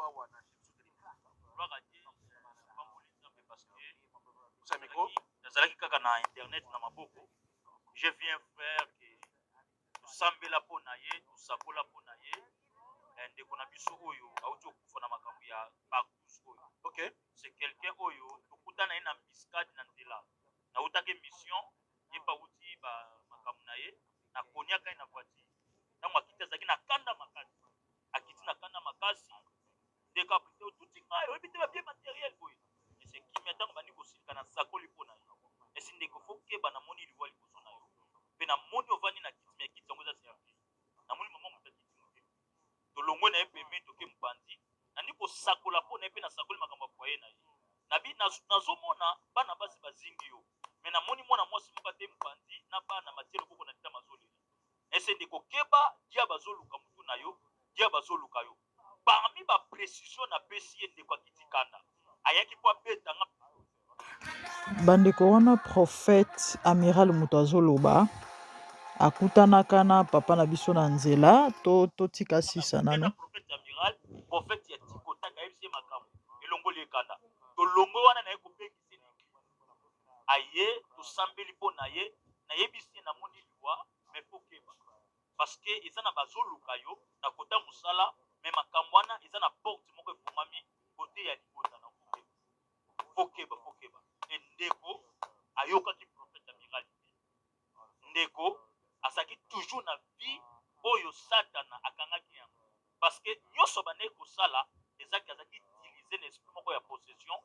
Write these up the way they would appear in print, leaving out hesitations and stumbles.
Gloire à Dieu, pamboli Nzambe parce que nazalaki kaka na internet na maboko. J'ai vu un frère que tosambela mpo na ye, tosakola mpo na ye, ndeko na biso oyo auti kokufa na makambo ya partout oyo. C'est quelqu'un oyo tokutana ye na embuscade na nzela. Nautaki mission, ye mpe awuti ba makambo na ye, nakoniaka ye na voiture. Ntango akiti azalaki na kanda makasi, akiti na kanda makasi ndeko apite otuti ngai, oyebi te babie materiel boye. Ese kimia ntango bandi kosilika na sakoli mpo na ye. Esi ndeko fo keba, namoni liwa liboso na yo, mpe namoni ovandi na kiti, me kiti yango eza service. Namoni mama moto akiti mote, tolongwe na ye pembeni, toke mopanzi, nandi kosakola mpo na ye, mpe nasakoli makambo ya foyer na ye. Nabi nazomona bana basi bazingi yo, me namoni mwana mwasi moko ate mopanzi na bana batie loboko na litama azolela. Ese ndeko keba, diable azoluka mutu na yo, diable azoluka yo. Parmi ba précision napesi ye, ndeko akiti kanda, ayaki mpo abeta nga. Bandeko, wana prophète Amiral moto azoloba, akutanaka na papa na biso na nzela. To totika sisa nano. Prophète Amiral, prophète ya tikotaka, ayebisi ye makambo, elongoli ekanda. Tolongwe wana, naye kobengisi na église, aye, tosambeli mpo na ye. Nayebisi ye namoni liwa, mais faut keba parce que eza na bazoluka yo na kota mosala, mais makambo wana eza na porte moko efungwami kote ya libota na kokeba. Faut keba, faut keba. E ndeko ayokaki prophète Amiral te. Ndeko azalaki toujours na vie oyo Satana akangaki yango, parce que nyonso bandeki kosala ezaki azalaki utiliser na esprit moko ya possession.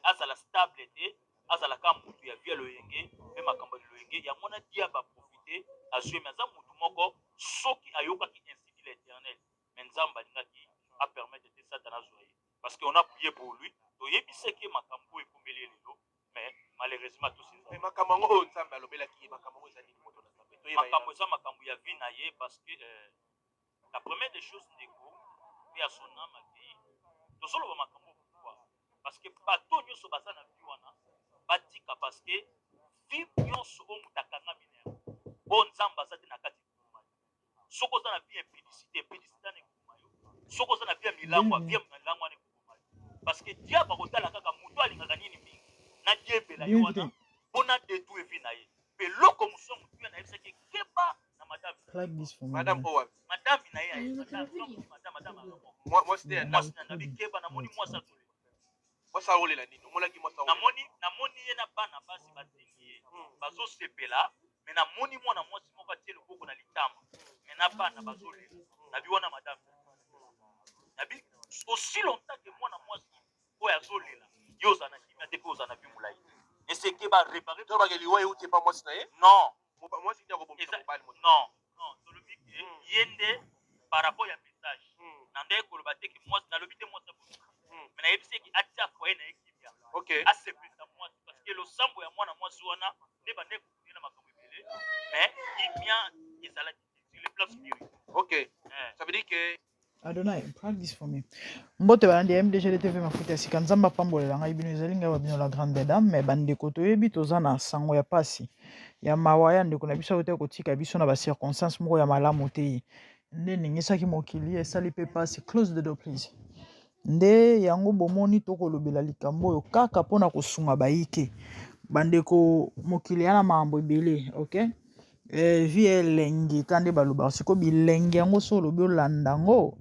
Azala stable te, azalaka mutu ya vie ya loyenge mpe makambo ya loyenge. Yango wana diable aprofite, azwi. Me aza mutu moko, soki ayokaki ainsi dit l'Éternel, mais Nzambe alingaki apermettre te Satana azwa ye, parce que on a prié pour lui, toyebisaki ye makambo oyo ekomeli ye lelo, mais malheureusement tosi Mais makambo yango oyo Nzambe alobelaki ye, makambo yango eza nini, moto na Nzambe? Toyeba ye. Makambo eza makambo ya vie na ye, parce que la première des choses, ndeko mpe ya son âme akei. Tozoloba makambo pourquoi? Parce que bato nyonso baza na vie wana batika, parce que vie nyonso oyo moto akangami na yango, oyo Nzambe aza te na kati, ekoboma yo. Soki oza na vie impudicité, impudicité wana ekoboma yo. Soki oza na vie ya milangwa, vie ya milangwa wana ekoboma yo, parce que diable akotala kaka moto alingaka nini mingi, nadiembela ye wana mpona détruire vie na ye. Mpe eloko mosusu ya motuya, nayebisaki keba na madame. Clap this for me. Madame oyo? Madame na ye aye, madame, madame, madame. Mwasi te ya ndako? Mwasi na nabi keba, namoni mwasi azolela. Mwasi aolela nini? Omonaki mwasi aolela? Namoni ye na bana basi bazingi ye, bazosepela, me namoni mwana mwasi moko atie loboko na litama, me na bana bazolela. Nabi wana madame, nabi aussi longtemps que mwana mwasi oyo azolela, yo oza na kimia te mpe oza na vie molai te. Eseke barépare. To bake liwa euti epa mwasi na ye? Non. Mwasi nde akobomisa mobali, moto? Non, tolobi ke ye nde par rapport ya message na nde koloba te ke mwasi, nalobi te mwasi abomisa, mais nayebisi eke atia foyer na ye kimia, asepelisa mwasi, parce que losambo ya mwana mwasi wana nde bandeki kokunye na makambo ebele, mais kimia ezalaki te sur le plan spirituel. Ok, ça veut dire que Adonai, practice for me. Mbote balandi ya MDG TV mafuta ya sika, Nzambe apambolela ngai bino. Ezali ngai wa bino la grande dame. Mais bandeko, toyebi toza na sango ya pasi ya mawa ya ndeko na biso auti kotika biso na bacirconstance moko ya malamu te, nde eningisaki mokili, esali mpe pasi. Close the door, please. Nde yango bomoni tokolobela likambo oyo kaka mpona kosunga bayike. Bandeko, mokili ya na makambo ebele. Ok, vie elengi ka nde balobaka. Sikoyo bilenge yango, so olobi olanda yango,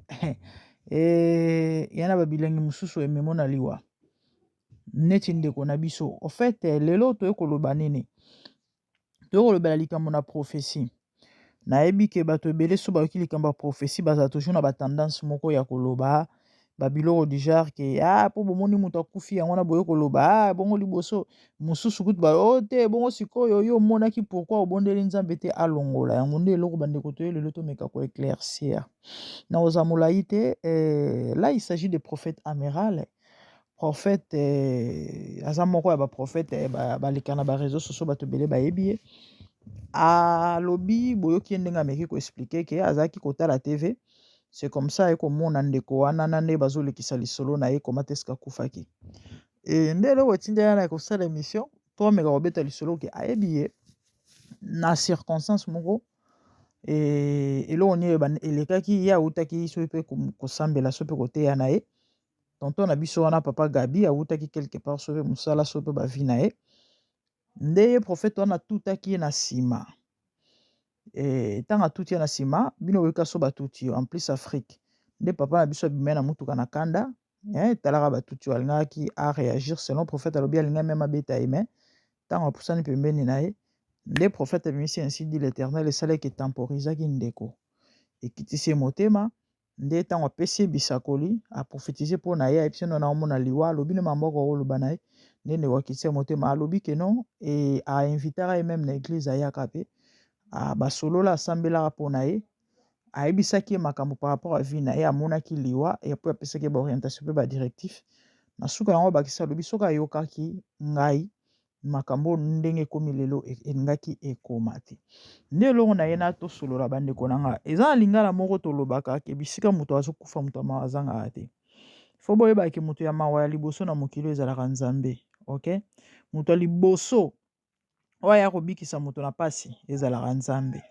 ya na babilengi mosusu ememo na liwa neti ndeko na biso. Au fait, lelo toye koloba nini? Toye kolobela likambo na prophétie. Nayebi ke bato ebele so bayoki likambo ya prophétie, bazala toujours na batendance moko ya koloba babiloko du genre ke ah, mpo bomoni moto akufi, yango wana boye koloba ah, bongo liboso mosusu kutu ba o te. Bongo sikoyo yo omonaki, pourquoi obondeli Nzambe te alongola yango? Nde eloko bandeko toye lelo tomeka koéclaircir na kozala molai te. Là, il s'agit de prophète Amiral. Prophète aza moko ya baprophète baleka na baréseau sociaux, bato ebele bayebi ye. Alobi, boyoki ye ndenge ameki koexpliquer ke azalaki kotala TV, c'est comme ça aye komona ndeko wana na nde bazolekisa lisolo na ye, koma te esika akufaki. E nde eloko etindi ye na kosala émission mpo ameka kobeta lisolo ke ayebi ye na circonstance moko. E eloko nini elekaki ye? Awutaki soki mpe kosambela, so mpe koteya na ye. Tonton na biso wana papa Gabi awutaki quelque part soki mosala soki mpe ba vie na ye. Nde ye prophète wana atutaki ye na nsima. E, ntango atuti ye na nsima, bino boyoka so batuti yo en plus Afrique. Nde papa na biso abimai na motuka na kanda, eh, talaka batuti yo alingaki a réagir selon prophète alobi alingaki meme abeta ye mais ntango apusani pembeni na ye nde prophète abimisi ainsi dit l'Éternel esalaki etemporisaki ndeko ekitisi ye motema Nde ntango apesi ye bisakoli, a prophetise mpo na ye, ayebisi ye non naomona liwa, alobi ne mambo akoka koloba na ye, nde ndeko akitisi ye motema, alobi ke non e a invitaka ye meme na eglise ayaka mpe basolola, asambelaka mpo na ye, ayebisaki ye makambo par rapport ya vie na ye, amonaki liwa et puis apesaki ye ba orientation mpe ba directif. Na suka yango abakisi alobi soki ayokaki ngai makambo oyo ndenge ekomi lelo elingaki ekoma te. Nde eloko na ye na tosolola bandeko na nga eza na lingala moko tolobaka ke bisika moto azokufa moto ya mawa azangaka te. Fo boyeba ke moto ya mawa ya liboso na mokili oyo ezalaka Nzambe, ok? Moto ya liboso oyo aya kobikisa moto na pasi ezalaka Nzambe.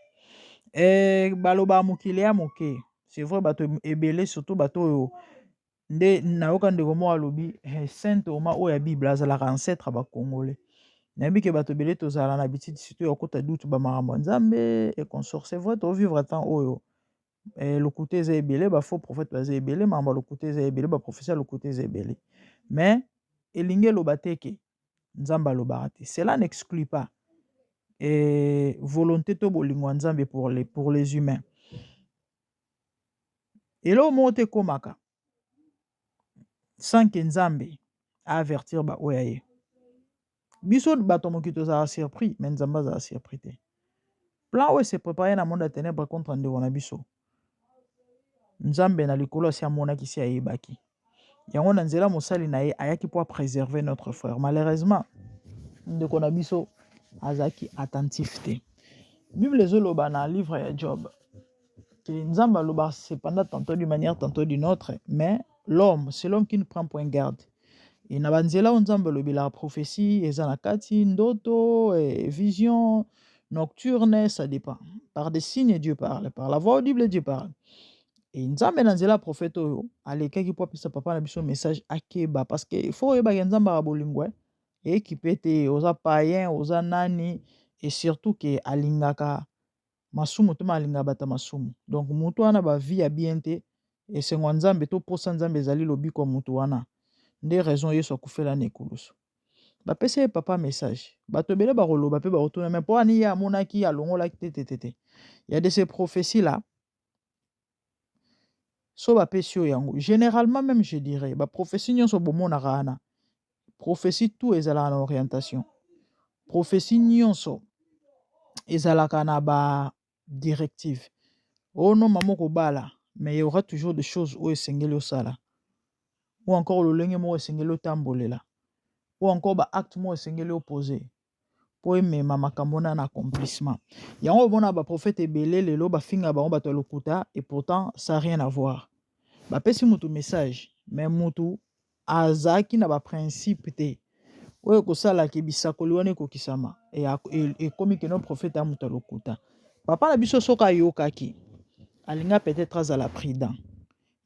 E, balobaka mokili ya moke, c'est vrai bato ebele surtout bato oyo Nde nayoka ndeko moko alobi eh, saint Thomas oyo ya Bible azalaka ancêtre ya ba congolais. Nayebi ke bato ebele tozala na habitude surtout ya kokota doute ba makambo ya Nzambe et consort. C'est vrai to vivre temps oyo eh, lokuta eza ebele, ba faux prophètes baza ebele, makambo ya lokuta eza ebele, ba prophetie ya lokuta eza ebele. Mais elingi eloba te ke Nzambe alobaka te. Cela n'exclut pas eh, volonté to bolingo ya Nzambe pour les humains. Eloko moko te ekomaka sans que Nzambe a avertir ba oyo ya ye. Biso bato ya mokili tozalaka surpris, mais Nzambe azala surpris te. Plan oyo se prepare na monde ya ténèbres contre ndeko na biso. Nzambe na likolo asi amonaki si ayebaki. Yango na nzela mosali na ye ayaki po préserver notre frère. Malheureusement, ndeko na biso azalaki attentif te. Bible ezoloba na livre ya Job que Nzambe aloba cependant tantôt d'une manière tantôt d'une autre, mais l'homme, c'est l'homme qui ne prend point garde. Et na banzela oyo Nzambe alobelaka prophétie eza na kati ndoto, eh, vision nocturne, ça dépend. Par des signes Dieu parle, par la voix audible Dieu parle. Et Nzambe na nzela prophète oyo alekaki mpo apesa papa na biso message akeba parce que il faut oyebaka Nzambe aka bolingo eh. Ekipe te oza païen oza nani et surtout que alingaka masumu te alingaka bato ya masumu donc motu wana ba vie ya bien te esengo ya Nzambe to posa Nzambe ezali lobiko ya motu wana nde raison Yesu akufela na ekulusu. Bapesi ye papa message bato ebele bakoloba mpe bakotuna me mpo ani ye amonaki alongolaki te te te te ya de ces prophéties là so bapesi yo yango généralement même je dirais baprophétie nyonso bomonaka wana prophétie tout ezalaka na orientation prophétie nyonso ezalaka na ba directive oh non mama okobala mais il y aura toujours des choses oyo esengeli osala ou encore lolenge moko esengeli otambolela ou encore ba acte moko esengeli opose mpo emema makambo wana na accomplissement. Yango omona ba prophète ebele lelo bafinga bango bato ya lokuta et pourtant ça rien à voir. Bapesi mutu message mais mutu azalaki na ba principe te oyo ekosala ke bisakoli wana ekokisama ekomi keno prophète ya moto ya lokuta. Papa na biso soki ayokaki alinga peut-être azala prudent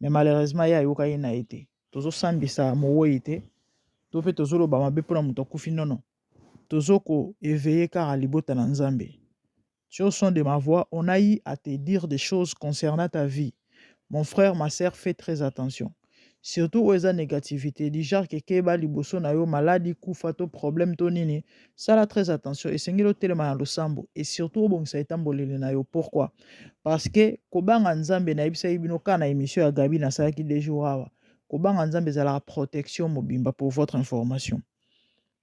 mais malheureusement ye ayokaki na ye te. Tozosambisa mowei te to mpe tozoloba mabe mpona moto akufi nono. Tozo ko eveiller kaka libota na Nzambe. Tu au son de ma voix, on a eu à te dire des choses concernant ta vie. Mon frère, ma sœur, fais très attention. Surtout oyo eza négativité, du genre que keba liboso na yo maladi, kufa to problème to nini, sala très attention. Esengeli otelema na losambo et surtout obongisa etamboleli na yo. Pourquoi? Parce que kobanga Nzambe nayebisaki bino kaka na émission ya Gabi nasalaki deux jours awa. Kobanga Nzambe ezalaka protection mobimba pour votre information.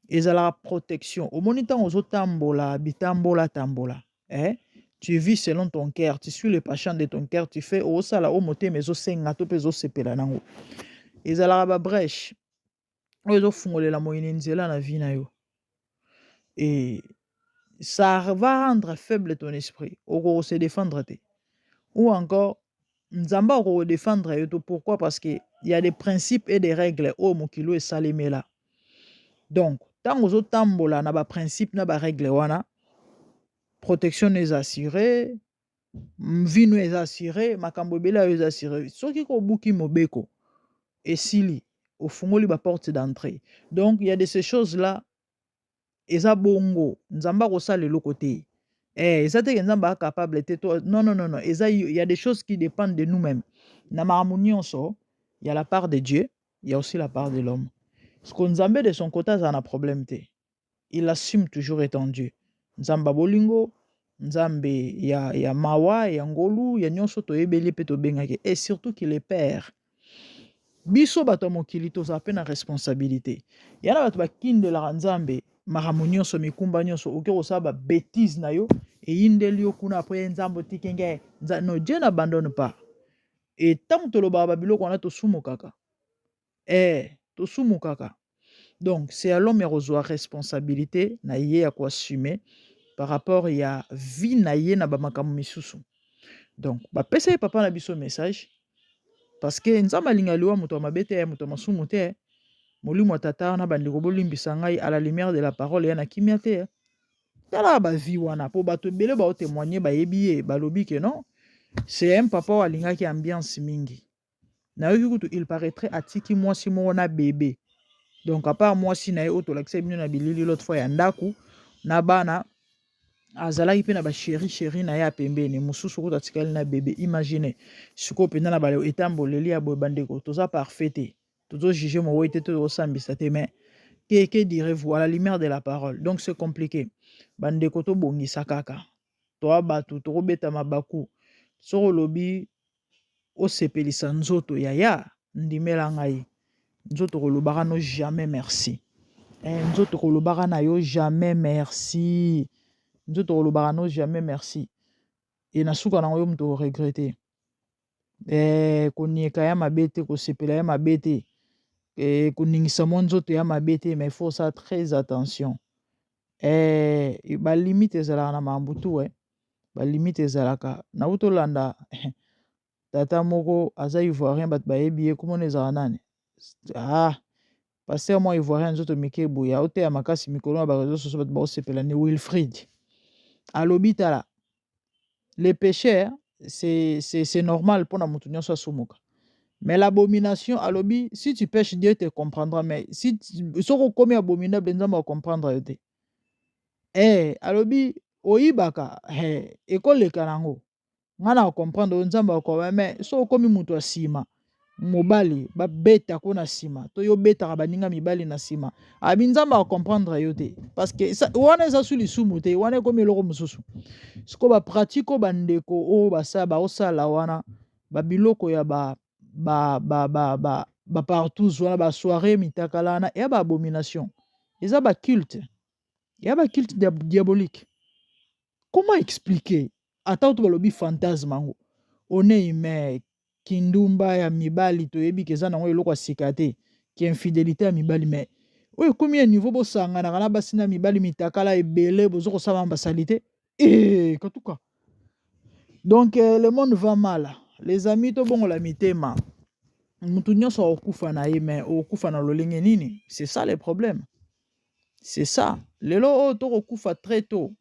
Ezalaka protection. Omoni ntango ozotambola bitambola tambola eh? Tu vis selon ton cœur, tu suis le passion de ton cœur, tu fais osala o motema ezosenga to mpe ezosepela nango. Ezalaka ba brèche oyo ezofungolela moyini nzela na vie na yo. Et ça va rendre faible ton esprit. Oko se défendre te. Ou encore Nzambe ako défendre yo to pourquoi? Parce que il y a des principes et des règles oyo mokili oyo esalemela. Donc ntango ozotambola na ba principe na ba règle wana, protection no eza assurée, vie no eza assurée, makambo ebele ayo eza assuré. Soki kobuki mobeko esili, Ofungoli ba porte d'entrée. Donc il y a de ces choses là eza bongo Nzambe akosala eloko te. Eh, eza te ke Nzambe a capable te to non non non non, eza il y a des choses qui dépendent de nous-mêmes. Na makambo nyonso, il y a la part de Dieu, il y a aussi la part de l'homme. Parce que Nzambe de son côté aza na problème te. Il assume toujours étant Dieu. Nzambe ya bolingo, Nzambe ya, ya mawa, ya ngolu, ya nyonso toyebeli mpe tobengaki. Et surtout qu'il est père. Biso bato ya mokili tozala mpe na responsabilité. Ya na bato bakindelaka Nzambe makambo nyonso, mikumba nyonso, okoki kosala ba bêtise na yo, eyindeli yo kuna après Nzambe otiki nge. No, Dieu n'abandonne pas. Et ntango tolobaka babiloko wana tosumukaka. Eh, tosumukaka. Donc, c'est à l'homme ya kozwa responsabilité na ye ya koassumer par rapport ya vie na ye na bamakambo misusu. Donc, bapesa ye papa na biso message parce que Nzambe alinga liwa moto ya mabe te, moto ya masumu te. Molimo ya tata wana, bandeko bolimbisa ngai, à la lumière de la parole ya na kimia te. Tala bavie wana po bato ebele baotémoigne, bayebi ye, balobi ke non, c'est un papa oyo alingaki ambiance mingi. Nayoki kutu il paraîtrait atiki mwasi moko na bébé. Donc à part mwasi na ye oyo tolakisa bino na bilili l'autre fois ya ndako na bana, azalaki mpe na bachéri chéri na ye ya pembeni mosusu kutu atikali na bébé. Imagine sikoyo mpenza na bale etamboleli ya boye. Bandeko, toza parfait te, tozojuge mowei te, tozosambisa te, mais que direz-vous à la lumière de la parole? Donc c'est compliqué, bandeko, tobongisa kaka. Toa bato tokobeta mabaku. Soki olobi osepelisa nzoto, yaya, ndimela ngai, nzoto kolobaka no jamais merci. Eh, nzoto kolobaka na yo jamais merci, nzoto kolobaka no jamais merci. E na suka nango yo moto oregretter. Eh, konieka ya mabe te, kosepela ya mabe te, eh, koningisa mwa nzoto ya mabe te, mais il faut ça très attention. Eh, balimite ezalaka na makambo tu. Eh, balimite ezalaka. Nauti olanda tata moko aza ivoirien, bato bayebi ye, komona ezala nani, ah, pasteur mwa ivoirien, nzoto mike boye, aoteya makasi mikolo na baréseaux sociaux, bato baosepela ni Wilfrid. Alobi tala, le péché, c'est normal mpona moto nyonso asumuka, mais l'abomination, alobi, si tu pèches, Dieu te comprendra, mais si soki okomi abominable, Nzambe acomprendre yo te. Eh, alobi oyibaka, eh, ekoleka nango, ngai na comprendre oyo, Nzambe akoma, mais soki okomi moto ya nsima, mobali babetako na nsima to yo obetaka baninga mibali na nsima, abi Nzambe acomprendre yo te, parce que wana eza su lisumu te, wana ekomi eloko mosusu. Sikoyo bapratique oyo bandeko oyo basala, baosala wana babiloko ya ba bapartouze wana, basoirée mitakala wana, eya baabomination, eza baculte, eya baculte diabolique. Comment expliquer? Ata to balobi fantasme yango, on est humain. Kindumba ya mibali toyebi ke eza nango eloko ya sika te, ki infidélité ya mibali, mais oyo ekomi ya niveau bosanganaka na basi na mibali mitakala ebele, boza kosala basali te. E katuka, donc le monde va mal, les amis. Tobongola mitema. Mutu nyonso akokufa na ye, mais okokufa na lolenge nini? C'est ça le problème, c'est ça. Lelo oyo tokokufa très tôt.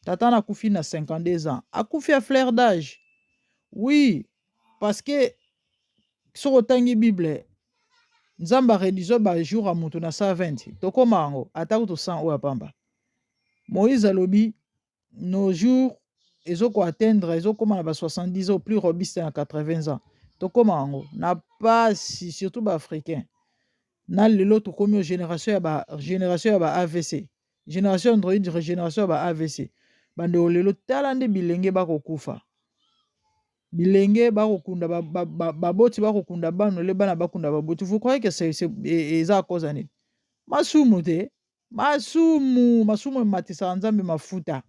Tata nakufi na 52 ans, akufi ya fleur d'âge, oui, parce que soki otangi Bible, Nzambe aréduire bajour ya moto na 120, tokóma yango ata kutu 100 oyo ya pamba. Moïse alobi nos jours ezokoatteindre, ezokóma na ba 70 ans, plus robuste na 80 ans. Tokóma yango na pasi, surtout baafricain. Na lelo tokómi o génération ya ba AVC, génération Android, génération ya ba AVC. Bandeko, lelo tala nde bilenge bakokufa, bilenge bakokunda baboti, bakokunda bana le bana bakunda baboti. Vous croyez que c'est eza à cause ya nini? Masumu te, masumu, masumu ematisaka Nzambe mafuta.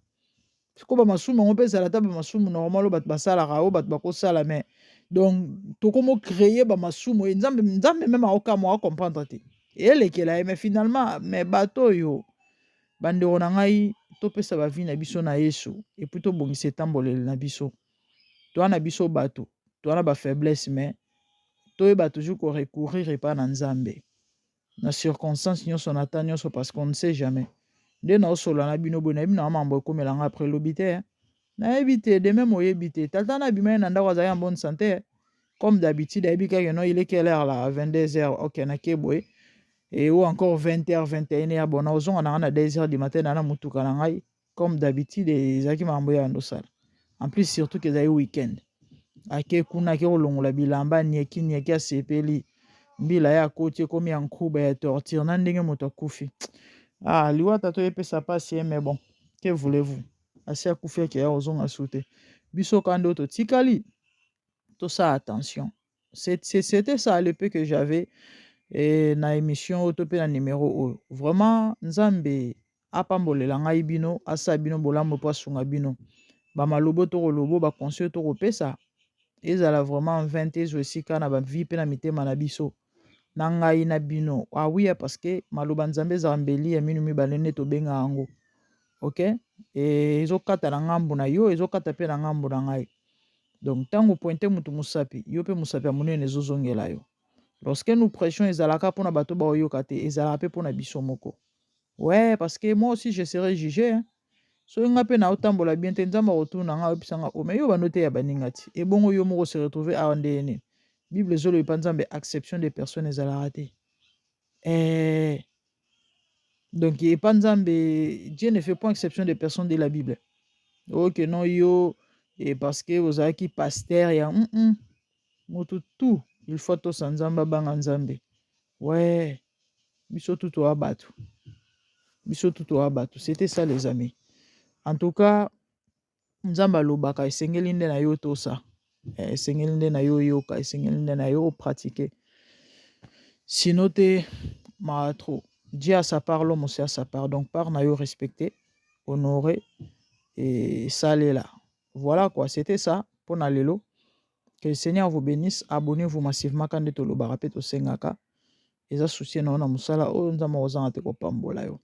Sikoyo bamasumu yango mpe ezala ata bamasumu normal oyo bato basalaka, oyo bato bakosala, mais donc tokomo créer bamasumu oyo Nzambe, Nzambe même aokamwa, acomprendre te, elekela ye. Mais finalement, mais bato oyo, bandeko na ngai, topesa bavie na biso na Yesu et puis tobongisa etamboleli na biso. Toa na biso bato, toa na bafaiblesse, mais toyeba toujours korecourir epai na Nzambe na circonstance nyonso, na ta nyonso, parce qu'on ne sait jamais. Nde naosolola na bino boye, nayebi na mambo ekomelanga après lobi te, nayebi te. De même oyebi te, tata na abima ye na ndako, azalaki en bonne santé. Comme d'habitude, ayebi kaka non, il est quelle heure là? 22 heures. Ok, nake boye. Et ou encore 20 heures, 21 heures. Bon, nazonga na nga na 2 heures du matin na motuka na ngai. Comme d'habitude, ezalaki makambo ya ndosala. En plus, surtout que ezali week-end. Ake kuna, ake kolongola bilamba, nieki nieki, asepeli. Mbila ye akoti, ekomi ya nkuba ya torture na ndenge moto akufi. Ah, liwa tata epesa pasi ye, mais bon, que voulez-vous? Asi akufi, ake ya kozonga su te. Biso ka nde oyo totikali, tosala attention. C'était ça le peu que j'avais na émission oyo to mpe na numéro oyo. Vraiment, Nzambe apambolela ngai bino, asala bino bolamu mpo asunga bino. Bamalobo tokolobo, baconseil tokopesa, ezala vraiment 20, ezwa esika na bavie mpe na mitema na biso, na ngai na bino. Awiya, parce que maloba Nzambe ezala mbeli ya minu mibale nde tobenga yango. Ok, ezokata na ngambu na yo, ezokata mpe na ngambu na ngai. Donc ntango pointe motu mosapi, yo mpe mosapi ya monene ezozongela yo. Lorsque nous prêchons, ezalaka mpona bato baoyoka te, ezalaka mpe mpona biso moko. Ouais, parce que moi aussi je serai jugé, hein. Soki nga mpe naotambola bien te, Nzambe akotuna nga, oyebisa nga: "O, mais yo bando te ya baninga ti, ebongo yo moko se retrouve awa ndenge nini?" Bible ezoloba epa Nzambe, exception de personne ezalaka te. Donc epa Nzambe, Dieu ne fait point exception de personne de la Bible. Ok, non, yo e parce que ozalaki pasteur ya motu tout, il faut tosa Nzambe, abanga Nzambe. Ouais, biso tu toya bato, biso tu toya bato. C'était ça, les amis. En tout cas, Nzambe alobaka, esengeli nde na yo tosa, esengeli nde na yo oyoka, esengeli nde na yo opratike, sinon te maa trop. Dieu a sa part, l'homme aussi a sa part. Donc part na yo, respecter, honorer et salela. Voilà quoi, c'était ça mpona lelo. Que le Seigneur vous bénisse. Abonnez-vous massivement. Ka nde tolobaka mpe tosengaka, eza soutien na yo na mosala oyo. Nzambe akozanga te kopambola yo.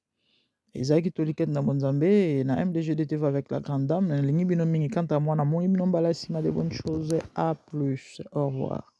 Ezalaki tolikete na bonzambe na MDGD TV avec la grande dame. Nalingi bino mingi. Quant à moi, namoni bino mbala nsima. De bonnes choses, à plus, au revoir.